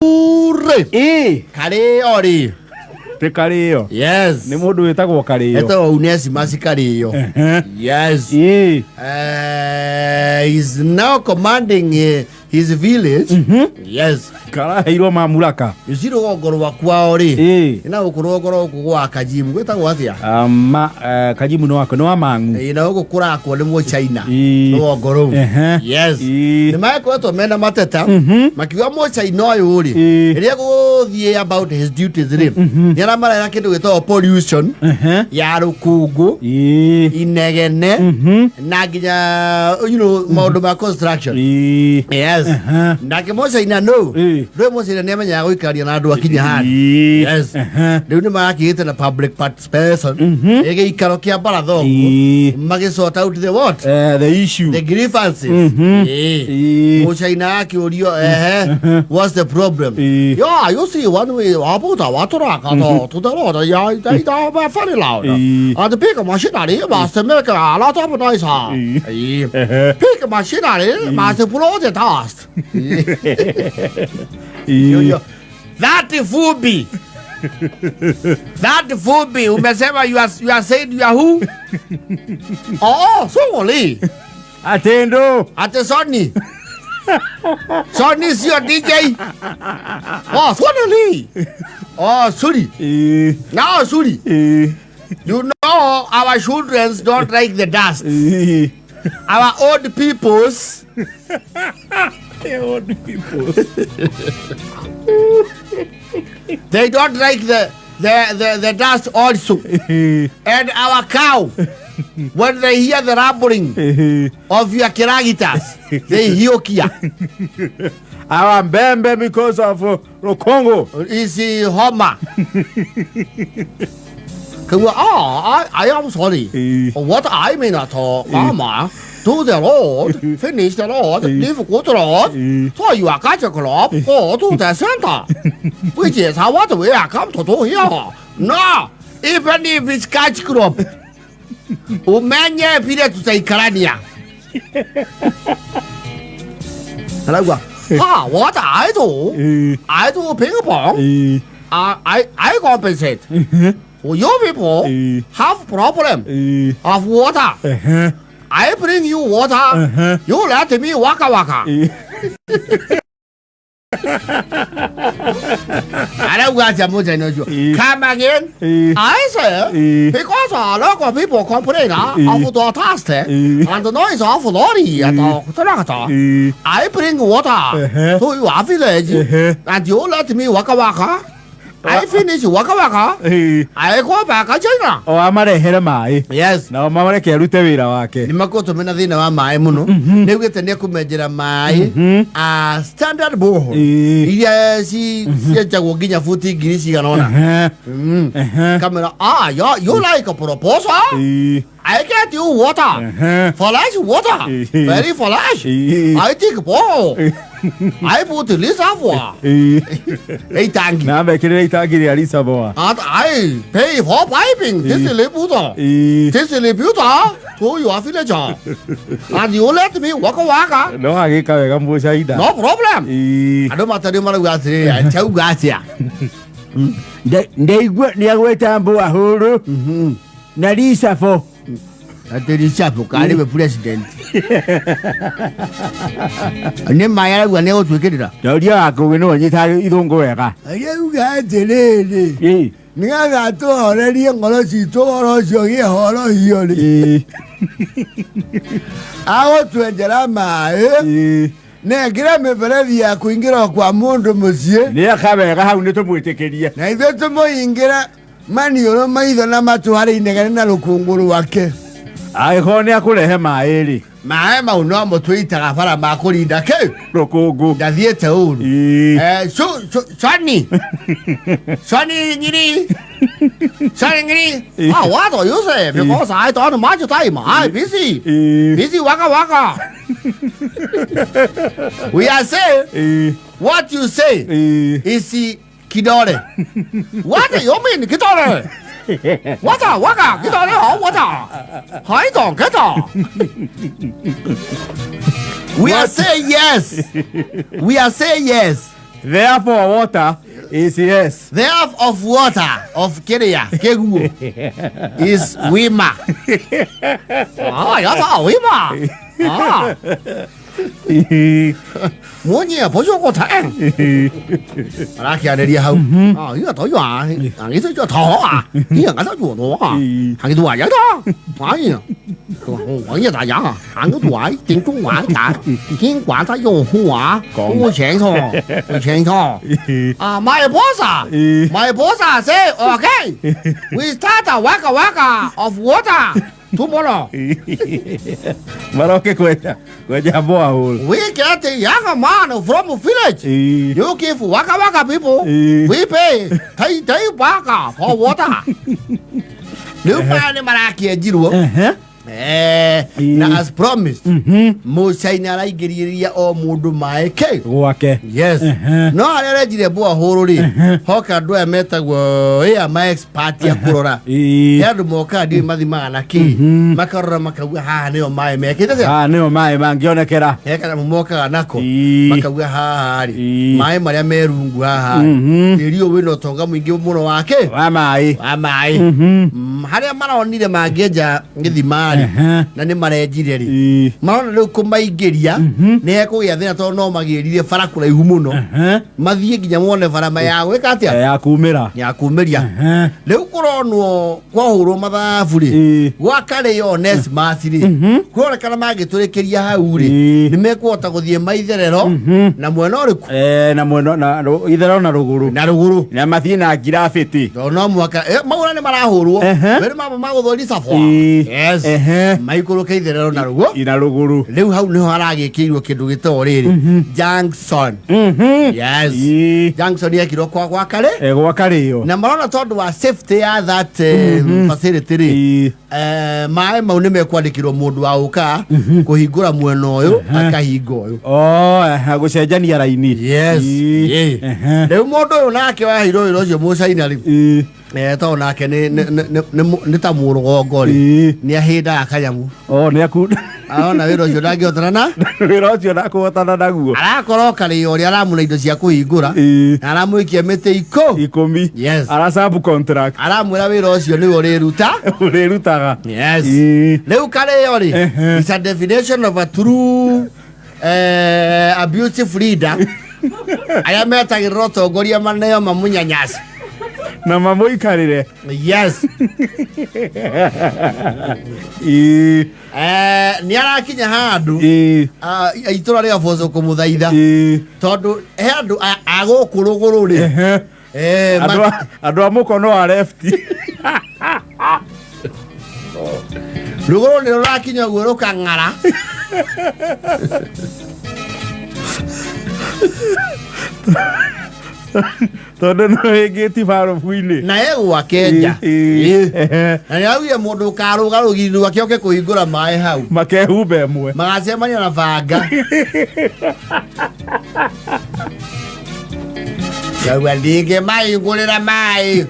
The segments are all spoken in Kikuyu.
Rĩ Ĩ, karĩo rĩ. Nĩ karĩo. Yes. Nĩ mũndũ wĩtagwo karĩo. Etagwo Onesimus Karĩo. Yes. Ĩ. He's now commanding his village. Yes. Karaheirwo mamuraka. You see, rũgongo rwa kwao rĩ, Ĩ. na gũkũ rũgongo rwa gũkũ gwa Kajimu gwĩtagwo atĩa? Ah, ma, Kajimu nĩ wako nĩ wa mang'u. Ĩ, na gũkũ kũrakwo nĩ Mũchaina. Ĩ. Rũgongo rũu. Yes. Ĩ. Nĩ makoretwo mena mateta makiuga Mũchaina ũyũ rĩ, Ĩ. rĩrĩa gũthiĩ about his duties rĩ, nĩ aramarehera kĩndũ gĩtagwo pollution ya rũkũngũ, Ĩ. inegene, na nginya maũndũ ma construction. Ĩ. Yes. Nake Mũchaina no Ĩ. ndũĩ Mũchaina nĩ amenyaga gũikaria na andũ akinya handũ. Ĩ. Yes. Rĩu nĩ marakĩgĩte na public participation, ĩ gĩikaro kĩa baratha ũguo, Ĩ. magĩ sort out the what? The issue. The grievances. Ĩ. Ĩ. Mũchaina akĩũrio, "Ehe, what's the problem?" Ĩ. "Yeah, you see, one way abuta waturaka to to the road ya da da very loud Ĩ. and the big machinery must make a lot of noise." Ĩ. Ĩ. "Big machinery must blow the dust." Ĩ. That fubi. That fubi umesema you are saying you are who? Oh, sorry. Atendo. Ate Sony. Sony sio DJ. Oh, sorry. Oh, sorry. Ĩ. Now sorry. Ĩ. You know our children don't like the dust. Ĩ. Our old peoples The old people. they don't like the dust also. Ĩ. And our cow, when they hear the rumbling Ĩ. of your kiragitas, they hiokia. Our mbembe because of Rukongo. Is homa. Kawa, oh, I am sorry. Ĩ. What I mean at all, mama, do the road, finish the road, leave good road. Ĩ. So you are catch a club, go to the center. Which is how what we are come to do here. No, even if it's catch club. Umenye vile tutaikarania. Arauga, ha, what I do? Ĩ. I do ping pong. Ĩ. I compensate. You people Ĩ. have problem Ĩ. of water. I bring you water. You let me waka waka. Ĩ. Arauga atĩa mũnjani ũcio? Ĩ. Come again. Ĩ. I say Ĩ. because a lot of people complain Ĩ. of the dust Ĩ. and the noise of lorry and the tractor. Ĩ. I bring water to your village and you let me waka waka. I finish waka waka. Ĩ. I go back China. O amarehere maĩ. Yes. Nao mamareke arute wĩra wake. Nĩ makoretwo mena thĩna wa maĩ mũno, nĩ augĩte nĩ ekũmenjera maĩ a standard borehole Ĩ. iria cienjagwo nginya buti 1,000 cigana ũna. Kamera, ah, you like a proposal? Ĩ. I get you water. Fresh water. Ĩ. Very fresh. Ĩ. I take borehole, I put reservoir. Ĩ. Itangi. Na mekĩrĩre itangi rĩa reservoir. And I pay for piping distributor. Ĩ. Distributor to your village and you let me waka waka. No agĩka wega mũcaina. No problem. Ĩ. Andå matarä marauga atä atauga atä. Ndaigua nĩ agweta mbua hũrũ na risafo. Atä ricapå karä we president nä maä arauga nä egå twä kä rä ra. Ndoria waku nĩ wanyita ithũngũ wega. Arauga atĩrĩrĩ, Ĩ. nĩgetha tũhorerie ngoro citũ ũhoro ũcio ũgĩe horohio rĩ, Ĩ. agũtwenjera maĩ Ĩ. na ekĩre mĩberethi ya kũingĩra kwa mũndũ mũciĩ. Nĩ eka wega hau nĩ tũmwĩtĩkĩrie. Na ithuĩ tũmũhingĩre maniũrũ, maitho na matũ harĩ inegene na rũkũngũ rwake. Angĩkorwo nĩ akũrehe maĩ rĩ. Maä mau no må twä itaga bara makå rinda kä Rũkũngũ. ndathiä te å ru. Ĩ. Soni Soni nyiri Soni nyiri. Ah, what do you say? Because I don't much time, I busy. Ĩ. Busy waka waka. We are saying Ĩ. what you say Ĩ. is kidole. What you mean kidole? What the waka kidole? Oh, what the? I don't get it. We are saying yes. We are saying yes. Therefore water is yes. The half of water of kĩrĩa kĩguo is wima. Ah, yata wima. Ah. Munye pojo ko ta. Arakiarĩria hau. Ah, iya to yua. Ah, ngi to to ah. Iya nga to to ah. Hàng cái đuổi đó. Phải. 我一大人啊，行咗位，正中玩打，监管得用话，我請錯，我請錯。啊，my boss, my boss say okay, we start a waka waka of water tomorrow. Maroke kwenja kwenja borehole. We get the young man from village. You give waka waka people, we pay they they waka for water. Rĩu maya nĩ marakĩenjirwo. Eh, na as promised Mũcaina araingĩrĩria o mũndũ maĩ kĩ Gwake. Yes. No harĩa arenjire borehole rĩ, hoka andũ aya metagwo ĩa ma expert a kũrora. He andũ mokaga ndiũĩ mathimaga na kĩ, makarora makauga haha nĩyo maĩ mekĩte atĩa? Haha nĩyo maĩ mangĩonekera. He kanyamũ mokaga nako makauga haha rĩ, maĩ marĩa me rungu haha rĩ, tĩri ũyũ wĩna ũtonga mũingĩ mũno wa kĩ? Wa maĩ. Wa maĩ. Harĩa maronire mangĩenja gĩthima rĩ, na nĩ marenjire rĩ, marona rĩu kũmaingĩria nĩ hekũgĩa thĩna tondũ no magĩrire bara kũraihu mũno, mathiĩ nginya mone bara ya gwĩka atĩa? Ya kumĩra. Ya kumĩria. Rĩu kũronwo kwahũrwo mathabu rĩ, gwakarĩo Onesmus rĩ, kũronekana mangĩtũrĩkĩria hau rĩ, nĩ mekũhota gũthiĩ maitherero na mwena ũrĩkũ? Na mwena na itherero na rũgũrũ. Na rũgũrũ. Na mathiĩ na ngirabĩtĩ. Tondũ no mũhaka maura nĩ marahũrwo. Werĩ mamo magũthwo safwa. Yes. Maikũrũke itherero na rũgũrũ. Na rũgũrũ. Rĩu hau nĩho haragĩkĩirwo kĩndũ gĩtagwo rĩrĩ junction. Yes. Junction yekirwo kwa gwakarĩ. Gwakarĩo. Na marona tondũ wa safety ya that facility rĩ, maĩ mau nĩ mekwandĩkĩrwo mũndũ wa ũka kũhingũra mwena ũyũ akahinga ũyũ. Oh, gũcenjania raini. Yes. Rĩu mũndũ ũyũ nake waheirwo wĩra ũcio Mũcaina rĩ, tondũ nake nĩ ta mũrũgongo rĩ, nĩ ahĩndaga kanyamũ. Oh, nĩ aku. Arona wĩra ũcio ndangĩhotana na wĩra ũcio ndakũhotana naguo. Arakora karĩo ũrĩa aramũna indo cia kũhingũra, na aramũikia mĩtĩ ikũmi. Yes. Ara sub contract. Aramwĩra wĩra ũcio nĩwe ũrĩruta. Ũrĩrutaga. Yes. Rĩu karĩo rĩ, is a definition of a true abusive leader. Arĩa metagĩrĩra ũtongoria maneo mamũnyanyase. Na mamũikarĩre. Yes. Nĩ arakinya handũ itũra rĩa Boco kũmũthaitha tondũ he andũ a gũkũ rũgũrũ rĩ, andũ a mũkono wa left. Rũgũrũ nĩ rũrakinya ũguo rũkang'ara. Tondũ no ĩngĩti barobu-inĩ. Na e gwake nja. Na nĩ augire mũndũ ũkarũga rũgiri rwake oke kũhingũra maĩ hau. Makehumba ĩmwe. Magacemania na banga. Rĩu ndingĩ mahingũrĩra maĩ.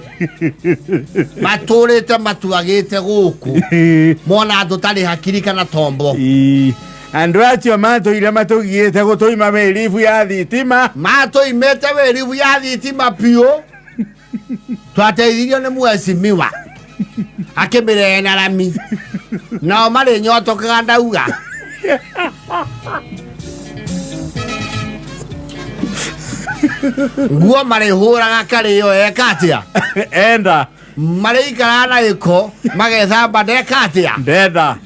Matũrĩte matuagĩte gũkũ. Mona tũtarĩ hakiri kana tombo. Andũ acio matũire matũgiĩte gũtũima mĩribu ya thitima. Matũimĩte mĩribu ya thitima biũ. Twateithirio nĩ mwecimiwa akĩmĩrehe na rami. Nao marĩnyotokaga ndauga. Nguo marĩhũraga karĩo eka atĩa? Enda. Marĩikaraga na gĩko magethamba ndeka atĩa? Ndenda.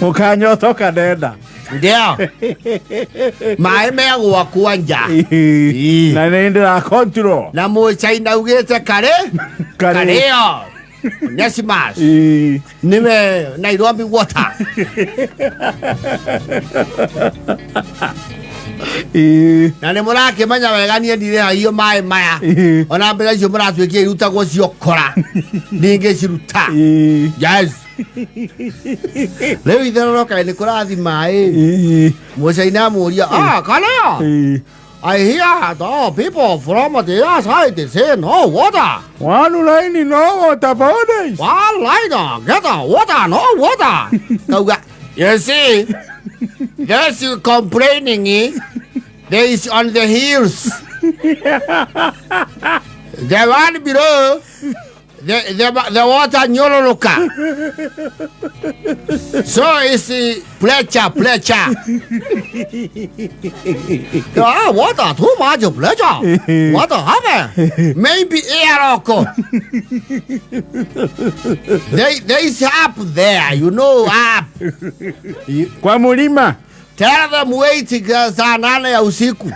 Mũkanyotoka ndenda. Ndio. Maĩ me gwakwa nja. Na nĩ ndĩra control. Na Mũcaina augĩte karĩ karĩo Onesmus nĩwe Nairobi Water. Na nĩ mũrakĩmenya wega niĩ ndirĩhagio maĩ maya. Ona mbeca icio mũratuĩkia irutagwo ciokora. Ndingĩciruta. Yes. Rĩu itherero kaĩ nĩ kũrathi maĩ. Mũcaina amũria, ah, karĩo. I hear the people from the other side say no water. One line no water for days. One line get the water, no water. Kauga, you see, Yes, you complaining, eh? There is on the hills. The one below, the water nyororoka. So it's pleasure, pleasure. Ah, water too much pleasure. What happened? Maybe air. They is up there, you know, up. Kwa mulima. Tell them wait saa 8 ya usiku.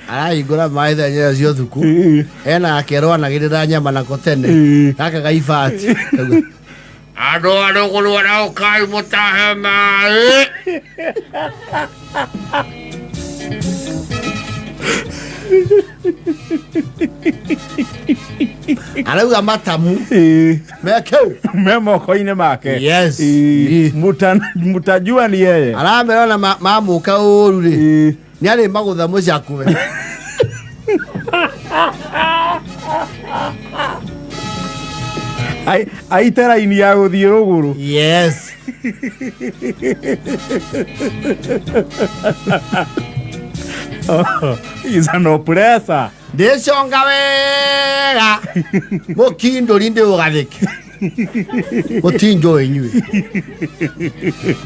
Arahingũra maĩ thaa inya cia ũtukũ. Ena akerwo anagĩrĩra nyama nako tene. Gaka gaibati. Andũ a rũgũrũ araũkai mũtahe maĩ. Arauga matamu. Mekeu. Me moko-inĩ make. Yes. Mutajua ni yeye. Aramera na mamũka ũru rĩ. Nĩ arĩ magũtha mũcakũwe. Aite raini ya gũthiĩ rũgũrũ. Yes. Is an oppressor. Ndĩconga wega. Mũkindũri ndĩũgathĩke. Mũtinjũĩ inyuĩ.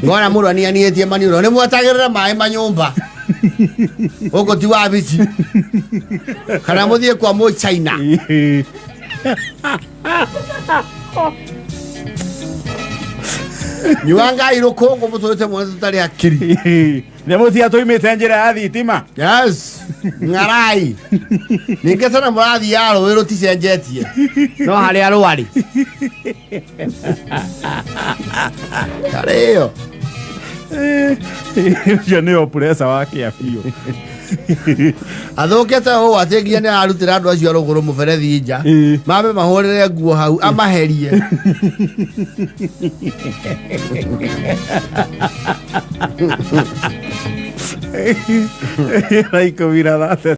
Ngona mũndũ anianĩtie maniũrũ nĩ mwetagĩrĩra maĩ manyũmba. Gũkũ ti wabici. Kana mũthiĩ kwa mũchaina. Nyua ngai rũkũngũ mũtũrĩte muone tũtarĩ akiri. Nĩ mũtia tũimĩte njĩra ya thitima. Yes. Ng'arai. Ningĩ tena mũrathiaga rũĩ rũticenjetie. No harĩa rwarĩ. Tarĩ ĩyo. Ũcio nĩ oppressor wa kĩa biũ. Athũkĩte ũũ atĩ nginya nĩ ararutĩra andũ acio a rũgũrũ mũberethi nja. Mambe mahũrĩre nguo hau amaherie. Thaa 13.